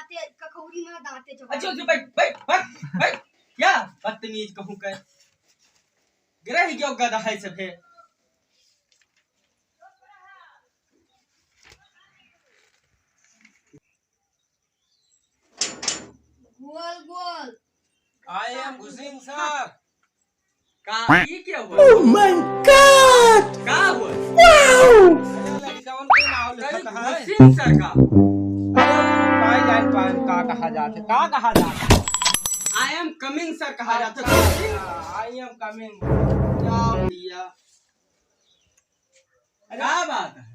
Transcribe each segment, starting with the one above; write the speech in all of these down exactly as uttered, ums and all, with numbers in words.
दांते ककौड़ी में दांते चबा। अच्छा, अच्छा, बैठ, बैठ, बैठ, बैठ। क्या बदतमीज कहूँ के? गिरह गयो गधा है सभे। गोल, गोल। I am घुसिंग सर। का, ई क्या हुआ? Oh my God! का हुआ? Wow! अरे, लड़िकवन के नाव लिखत है। घुसिंग सर का? अरे, भाई जान पान का कहा जात है? का कहा जात है? I am coming सर कहा जात है। अच्छा, I am coming। क्या भैया? अरे, का बात है?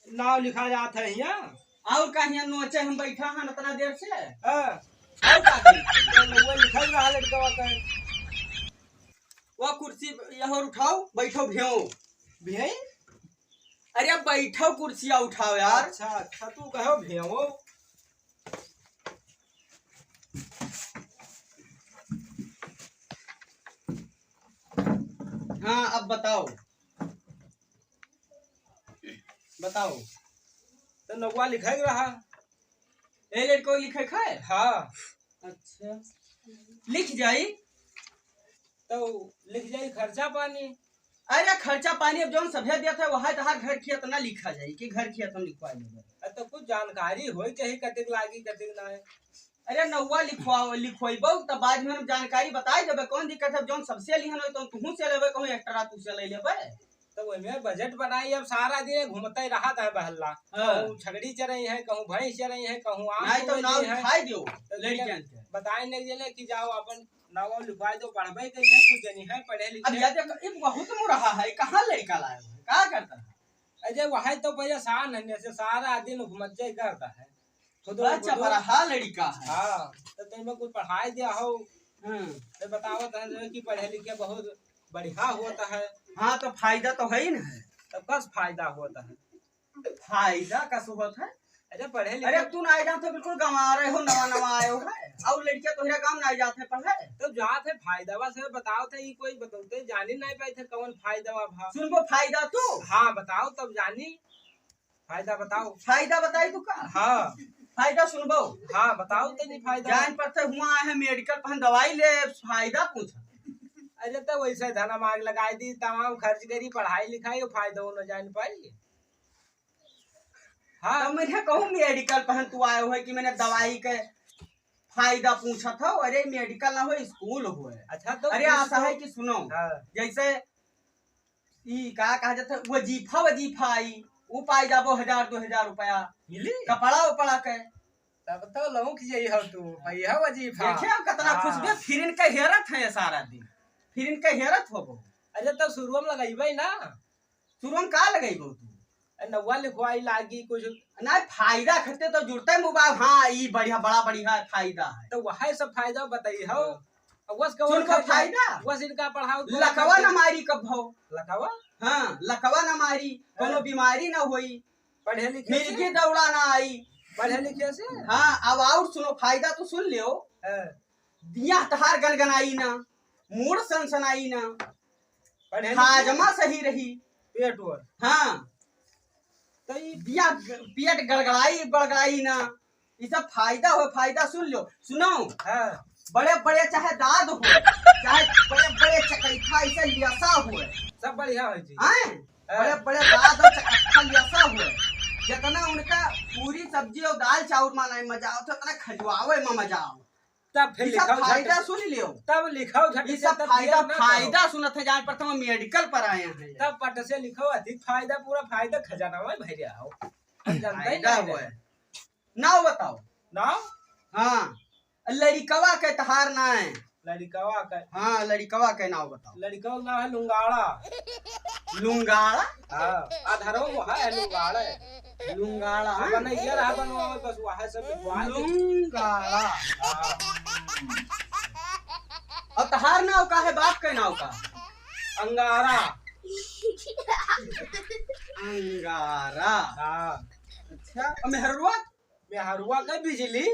नाव लिखा जात है हियाँ। और का हियाँ नोचे हम बैठा हन इतना देर से? हाँ। और का करी? तो वो लिखल रहा लड़कवा का। वो कुर्सी यहाँ उठाओ, बैठो भेव। भेव? अरे, अब बैठो, कुर्सिया उठाओ यार। अच्छा, अच्छा, तू कहो भेव। हाँ, अब बताओ, बताओ। तो नौवा लिखे के रहा। ए लड़को लिखे खाए? हाँ। अच्छा, लिख जाई। तो लिख जाई खर्चा पानी। अरे, खर्चा पानी अब जौन सभे देत है, वही तहार घर खेत ना लिखा जाई कि घर खेत हम लिखवा लेबे। अरे, तो कुछ जानकारी होई चाही, कतिक लागी, कतिक ना है। अरे, नौवा लिखवाओ, लिखवाइबो, तब बाद में हम जानकारी बताई देबे, कौन दिक्कत है। जौन सबसे लिहन होई, तो तुहू से लेबे, कहूँ एक्स्ट्रा तू से ले लेबे। तो वही में बजट बनाई, अब सारा दिन घूमते रहत है बहल्ला। हाँ। कहूँ छगड़ी चरई है, कहूँ भैंस चरई है, कहूँ आम नहीं तो तोड़े नाव है। लिखाई दियो, तो लड़कियन के। बताए नहीं देले कि जाओ अपन नाव लिखवाई दो, पढ़बे के लिए कुछ जनी है, पढ़े लिखे। अब या देख, ये बहुत मुरहा है, कहाँ लड़का लाए हो, का करता है? अजय, वही तो परेशान है, ने से सारा दिन घुमत जाए करता है। खुद बड़ा खुद चपराहा लड़का है। हाँ, तो तुम कुछ पढ़ाई दिया हो। हम्म। तो बतावत है जो कि पढ़े लिखे बहुत बढ़िया होता है। हाँ, तो फायदा तो है ही ना है। तब कस फायदा होता है? फायदा कस होता है? अरे पढ़े लिखे अरे तू ना आए जाते, बिल्कुल गंवारे हो, नवा नवा आए हो है। और लड़कियां तोहरा गांव ना आए जाते पढ़े। तो जात है फायदा, बस बताओ थे, ई कोई बतौते जानी नहीं पाई थे कौन फायदा बा। सुनबो फायदा तू? हाँ, बताओ तब जानी। फायदा बताओ। फायदा बताई तू का? हाँ। फायदा सुनबो? हाँ, बताओ तनी फायदा। जान पड़ते हुआ आए हैं मेडिकल पहन दवाई ले, फायदा पूछा। अरे तो वैसे धन माग लगाई दी, तमाम खर्च करी, पढ़ाई लिखाई, फायदा हो न जान पाई। हाँ। तो मैंने कहूँ मेडिकल पहन तू आए हो कि मैंने दवाई के फायदा पूछत हो। अरे मेडिकल ना हो, स्कूल हो। अच्छा, तो अरे कुछ ऐसा तो है कि सुनो, हाँ। जैसे ई का कहा जाता है, वजीफा, वजीफा आई, ऊ पाई जाबो हजार दो हजार रुपया। मिली? कपड़ा उपड़ा के। तब तो लौक जाई हो तू, भैया वजीफा। देखे हम कितना हाँ। खुश बे, फिर इनके हेरत है सारा दिन, फिर इनके हेरत होबो। अरे तो शुरुआत में लगाई भाई ना। शुरुआत में का लगाई बो तू? ए, नौवा लिखवाई लागी कुछ। ना, फायदा खते तो जुड़ते मोबाइल। हाँ, ई बढ़िया, बड़ा बढ़िया फायदा है। तो वह सब फायदा बताई हो। हाँ। अब वस कवन सुन का खर्चा? फायदा? वस इनका पढ़ाओ, कवन लकवा खर्चा? ना मारी कब हो। लकवा? हाँ, लकवा ना मारी, हाँ। कोनो बीमारी ना होई। पढ़े लिखे से? मिर्गी दौड़ा ना आई। पढ़े लिखे से? हाँ, अब और सुनो, फायदा तो सुन लियो। हाँ। दिया तहार गनगनाई ना, मूड़ सनसनाई ना, पढ़े लिखे? हाजमा सही रही। पेट ओर। हाँ। तो ई बिया ग-, पेट गड़गड़ाई, बड़गड़ाई ना। ई सब फायदा हो, फायदा सुन लो। सुनो। हाँ। बड़े बड़े चाहे दाद हो, चाहे बड़े बड़े चकैठा ऐसे लियासा हो। सब बढ़िया हो जी। हैं? हाँ। बड़े बड़े दाद और चकैठा लियासा हो। जितना उनका पूरी सब्जी और दाल चाउर माना मजा आओ, तो उतना खजुआवे में मजा आओ। तब फिर ई सब लिखाओ झट। फायदा सुन लियो। तब लिखाओ झट ई से, सब तब फायदा, देर ना करो। फायदा सुनत है, जान पड़ता हम मेडिकल पर आए हैं। तब पट से लिखाओ, अधिक फायदा, पूरा फायदा खजाना में भर आओ। हम जानते ही फायदा नहीं हुआ है। है। नाव बताओ। नाव? हाँ। लड़िकवा के तहार ना है। लड़िकवा के। हाँ, लड़िकवा के नाव बताओ। लड़िकवा के नाव है लुंगाड़ा। लुंगाड़ा? हाँ, अधरो वो है लुंगाड़ा। लुंगाड़ा, हाँ, हाँ? बनैया रहा बनवावे, बस वह सब लिखवा दे। लुंगाड़ा। हाँ। और तहार नाव का है, बाप के नाव का? अंगारा। अंगारा। हाँ। अच्छा, और मेहरुआ? मेहरुआ का बिजली।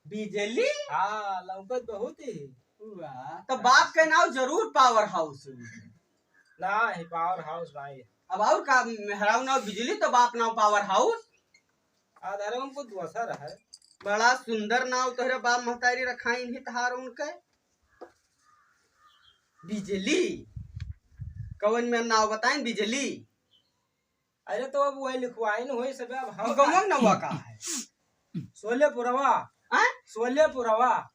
बिजली? हाँ, लौकत बहुत ही। वाह, तो बाप के नाव जरूर पावर हाउस। ना, ही पावर हाउस भाई। अब और का, मेहरारू नाव बिजली तो बाप नाव पावर हाउस। आधार उनको दोसर है। बड़ा सुंदर नाव तोहरे बाप महतारी रखाइन ही तहार उनके। बिजली। कवन में नाव बताइन? बिजली। अरे तो अब वही लिखवाइन होई सब। अब हम गमन नवा का है? सोलेपुरवा। हैं? सोलेपुरवा।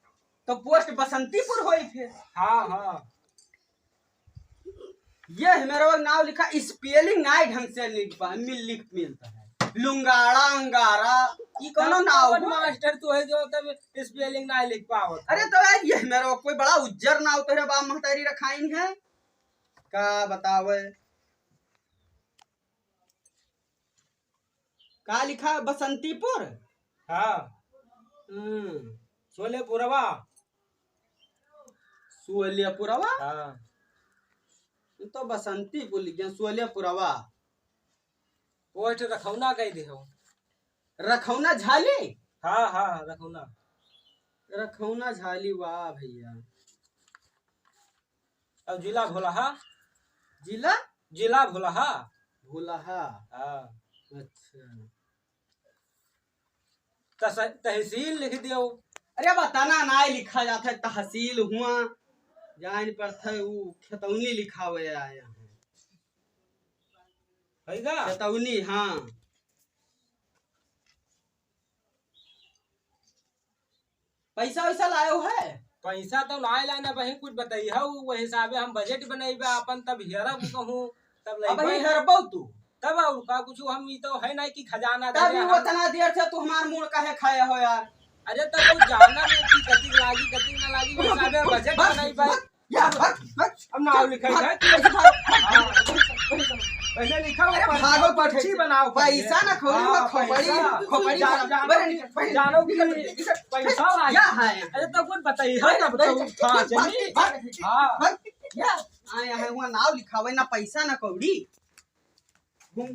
तो पोस्ट बसंतीपुर होई फिर। हाँ, हाँ। ये हमारा नाव लिखा, स्पेलिंग नाई ढंग से लिख पा, मिल, लिख मिलता है। लुंगाड़ा, अंगारा, ई कौनो नाव है? मास्टर तू है जो तब स्पेलिंग नाई लिख पावत। अरे तो यार, ये हमारा कोई बड़ा उज्जर नाव तोहरे बाप महतारी रखाइन है का, बतावे? का लिखा? बसंतीपुर? हाँ। हम्म। सोलेपुरवा। सोलेपुरवा? हाँ। ये तो बसंतीपुर लिख गया, सोलेपुरवा। वो एक ठे रखौना कह दे हो। रखौना झाली? हाँ, हाँ, रखौना। रखौना झाली, वाह भैया। और जिला भोलाहा। जिला? जिला भोलाहा। भोलाहा। हाँ। अच्छा। तस-, तहसील लिख दियो। अरे, अब अतना नाई लिखा जाता है, तहसील हुआ, जान पड़ता है, वो खेतौनी लिखावे आया है। है का? खेतौनी, हाँ। पैसा वैसा लायो है? पैसा तो ना लाना बहिन, कुछ बताइए, वो हिसाबे हम बजट बनाइबे अपन, तब हेरब कहूँ, तब अब लइबे। ही हेरबो तू? तब और का, कुछ हम ई तो है ना कि खजाना तब धरे ही हम। उतना देर से तू हमार मूड़ काहे खाए हो यार? अरे तब तू जाना नहीं कि कतिक लागी, कतिक ना लागी, वो हिसाबे बजट बनाइबे। या, भाग, भाग। अब नाव लिखाई भाग, है। भाग, भाग, भाग, भाग, भाग। पहले लिखा हुआ अरे, पैसा, भागो, पर्ची बनाओ पहले। पैसा ना खोली, हाँ, वो खोपड़ी, पैसा। खोपड़ी जा-, बना-, जानो बने, कि, पहले जानो कि इधर, इधर, पैसा या लागी। है। अरे, तो कुछ बताइए, भाग, ना बताओ। भाग, हाँ, भाग, चलिए। भाग, हाँ। भाग, या। आए हैं, वहाँ नाव लिखावे, ना पैसा, ना कौड़ी। घूम।